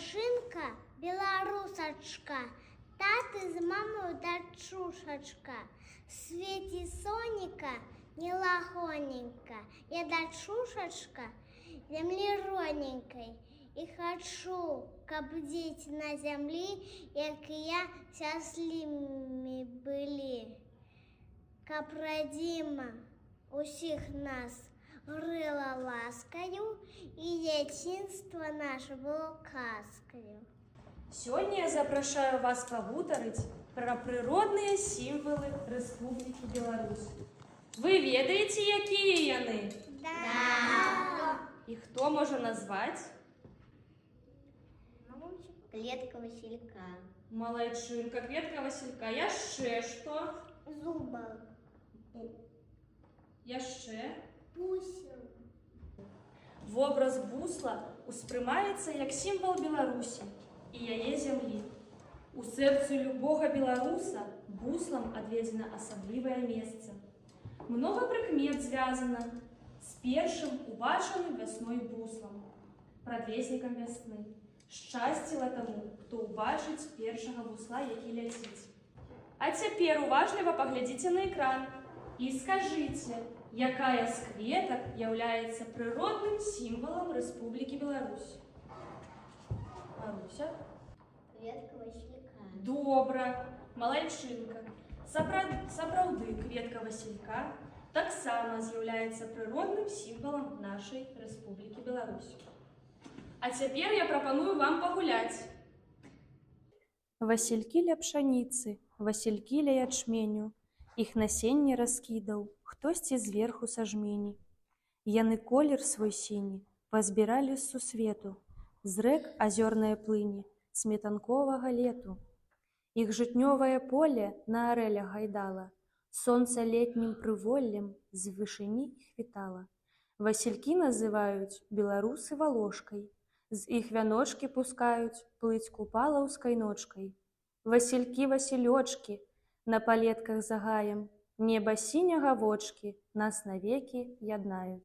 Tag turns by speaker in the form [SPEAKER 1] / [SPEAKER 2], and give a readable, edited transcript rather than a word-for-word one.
[SPEAKER 1] Дзяўчынка, беларусачка, таты з мамою дачушачка. Свеці сонейка нелагоненька, я дачушачка зямлі родненькай. І хачу, каб дзеці на зямлі, як і я, шчаслівымі былі. Каб радзіма усіх нас грэла ласкаю, і дзяцінства наша было казкаю.
[SPEAKER 2] Сёння я запрашаю вас пагутарыць пра прыродныя сімвалы Рэспублікі Беларусь. Вы ведаеце, якія яны?
[SPEAKER 1] Да.
[SPEAKER 2] І хто можа назваць?
[SPEAKER 1] Кветка василька.
[SPEAKER 2] Малайчынка, кветка василька. Яшчэ што?
[SPEAKER 1] Зубр.
[SPEAKER 2] Яшчэ?
[SPEAKER 1] Бусел.
[SPEAKER 2] Вобраз бусла успрымаецца як сімвал Беларусі і яе зямлі. У сэрцы любога беларуса буслам адведзена асаблівае месца. Многа прыкмет звязана з першым убачаным вясной буслам, прадвеснікам вясны. Шчасціла таму, хто ўбачыць першага бусла, які ляціць. А цяпер уважліва паглядзіце на экран і скажыце, якая з кветак яўляецца прыродным сімвалам Рэспублікі Беларусь? Маруся?
[SPEAKER 1] Кветка василька.
[SPEAKER 2] Добра, малайчынка. Сапраўды, кветка василька таксама з'яўляецца прыродным сімвалам нашай Рэспублікі Беларусь. А цяпер я прапаную вам пагуляць. Васількі ля пшаніцы, васількі ля ячменю, іх насенне раскідаў хтосьці зверху са жмені. Яны колер свой сіні пазбіралі з сусвету, з рэк азёрнае плыні, сметанковага лету. Іх жытнёвае поле на арэлях гайдала, сонца летнім прыволлем з вышыні іх вітала. Васількі называюць беларусы валошкай, з іх вяночкі пускаюць плыць купалаўскай ночкай. Васількі, васілёчкі, на палетках за гаем, неба сіняга вочкі нас навекі яднаюць.